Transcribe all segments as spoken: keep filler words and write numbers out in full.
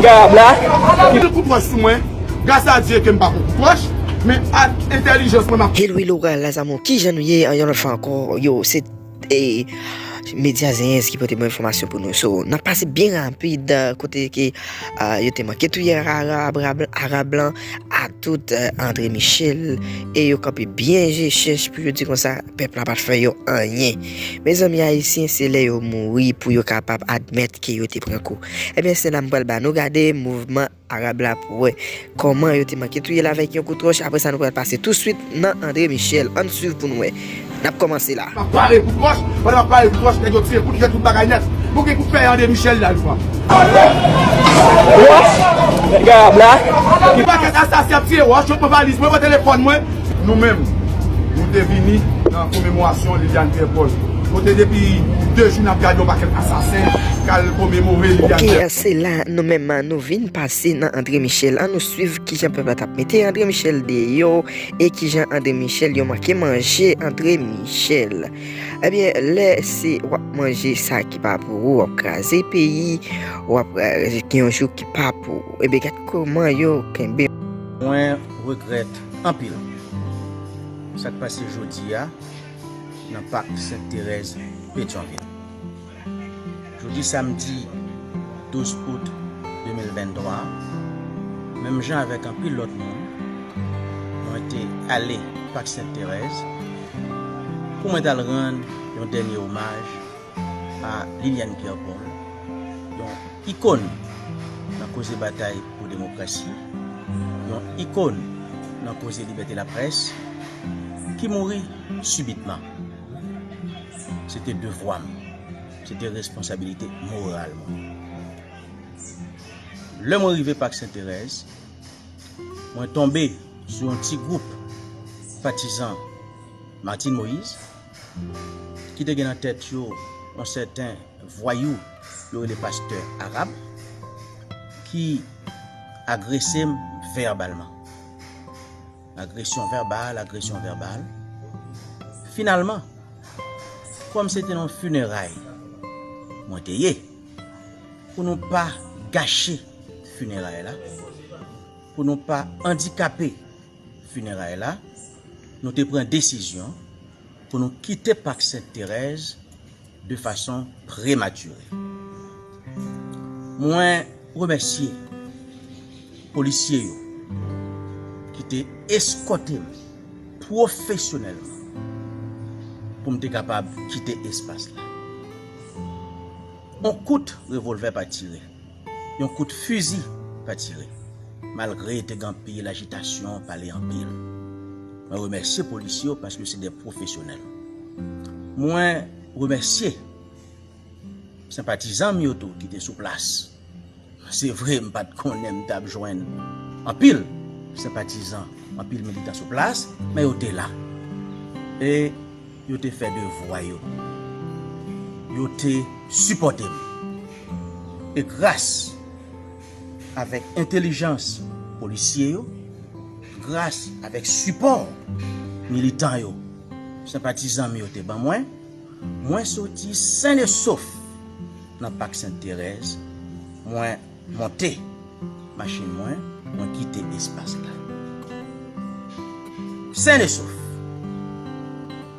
Garab la. Ki kout wòch sou mwen. Gras a Dye ke m pa pran kout wòch, men ak entèlijans mwen m ap. Hello, hello, guys, la, zanmi, kijan nou ye? Yon lòt fwa ankò, yo, se, e, Medya Zenyèz ki pote bon enfòmasyon pou nou. So, n ap pase byen rapid, e, kote ke, e, yo te manke touye Arab, Arab, Arab lan, a tout, e, André Michel, e yo kanpe byen je chèch pou yo di konsa, pèp la pa t fè yo anyen. Mezanmi, Ayisyen, se lè yo mouri pou yo kapab admèt ke yo te pran kou. Ebyen, se la m pral ba nou gade mouvman Arab la pou wè kòman yo te manke touye l avèk yon kout wòch. Apre sa, nou pral pase touswit nan André Michel. Ann swiv pou n wè. N ap kòmanse la. M ap pare kout wòch, pandan m ap pare kout wòch, nèg yo tire kout, jete tout bagay nèt. Bon, gen kout fè André Michel la, l pran. Wòch, nèg Arab la. Yon pakèt asasen ap tire wòch, yo pran valiz mwen, pran telefòn mwen. Nou menm, nou te vini nan komemorasyon Liliane Pierre Paul. Kote depi de jou n ap gade yon pakèt asasen k al komemore Liliane Pierre Paul. Ok, se la nou menm, nou vin pase nan André Michel. Ann nou swiv kijan pèp la t ap mete André Michel deyò e kijan André Michel yo manke manje André Michel. Ebyen, lè se w ap manje sa ki pa pou ou, w ap kraze peyi, w ap, e, gen yon jou ki pa pou ou. Ebyen, gad kòman yo kenbe. Mwen regrèt anpil sa k pase jodi a nan Pak Sent Terèz, Petyonvil. Jodi samdi douz out de mil venntwa, menm jan avèk anpil lòt moun, mwen te ale Pak Sent Terèz pou mwen t al rann yon dènye omaj a Liliane Pierre Paul, yon ikòn nan koze batay pou demokrasi, yon ikòn nan koze libète laprès, ki mouri sibitman. Se te devwa m, se te responsabilite moral mwen. Lè mwen rive Pak Sent Terèz, mwen tonbe sou yon ti gwoup patizan Martine Moïse, ki te gen nan tèt yo yon sèten vwayou yo rele pastè Arab, ki agrese m vèbalman. Agresyon vèbal, agresyon vèbal. Finalman, kòm se te nan fineray mwen te ye, pou nou pa gache fineray la, pou nou pa andikape fineray la, nou te pran desizyon pou nou kite Pak Sent Terèz de fason prematire. Mwen remèsye polisye yo ki te eskòte m pwofesyonèlman pou m te kapab kite espas la. Yon kout revòlvè pa tire. Yon kout fizi pa tire. Malgre te gen anpil ajitasyon, pale anpil. Mwen remèsye polisye yo paske se de pwofesyonèl. Mwen remèsye senpatizan m yo tou ki te sou plas. Se vre, m pa t konnen m t ap jwenn anpil senpatizan, anpil militan sou plas, men yo te la. E yo te fè devwa yo. Yo te sipòte m. E gras avèk entèlijans polisye yo, gras avèk sipò militan yo, senpatizan m yo te ban mwen, mwen soti sen e sof nan Pak Sent Terèz, mwen monte machin mwen, mwen kite espas la. Sen e sof.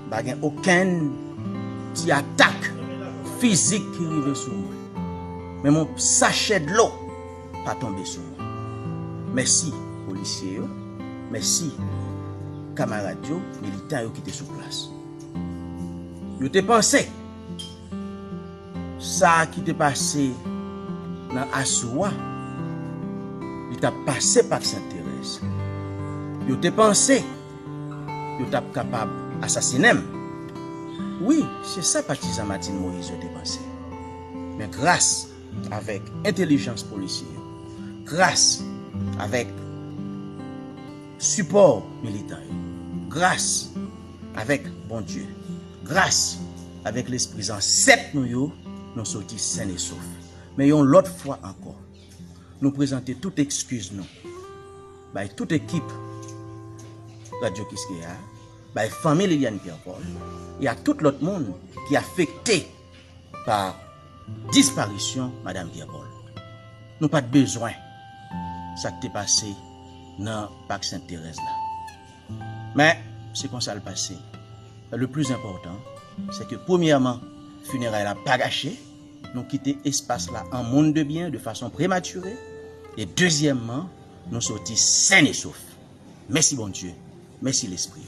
Pa gen okenn ti atak fizik ki rive sou mwen. Menm yon sachè dlo pa tonbe sou mwen. Mèsi polisye yo, mèsi kamarad yo, militan yo ki te sou plas. Yo te panse sa ki te pase nan aso a, li t ap pase Pak Sent Terèz. Yo te panse yo t ap kapab asasinen m. Wi, se sa patizan Martine Moïse yo te panse. Men gras avèk entèlijans polisye yo, gras avèk sipò militan yo, gras avèk Bondye, gras avèk lespri zansèt nou yo, nou soti sen e sof. Men yon lòt fwa ankò, nou prezante tout ekskiz nou bay tout ekip Radyo Kiskeya, bay fanmi Liliane Pierre Paul, e a tout lòt moun ki afekte pa disparisyon Madanm Pierre Paul. Nou pa t bezwen sa k te pase nan Pak Sent Terèz la. Men, se konsa l pase. Le plis enpòtan, se ke premyèman, fineray la pa gache, nou kite espas la an moun de byen de fason prematire, e dezyèmman, nou soti sen e sof. Mèsi Bondye, mèsi Lespri.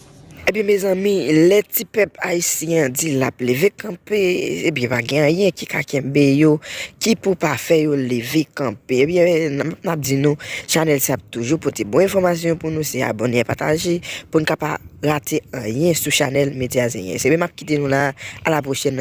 Ebyen mezanmi, lè ti pèp ayisyen an di l ap leve kanpe, ebyen pa gen anyen ki ka kenbe yo, ki pou pa fè yo leve kanpe. Ebyen n ap di nou, chanèl sa ap toujou pote bon enfòmasyon pou nou, se abòne, pataje, pou n ka pa rate anyen sou chanèl Medya Zenyen. Se menm ap kite nou la, a la pwochèn.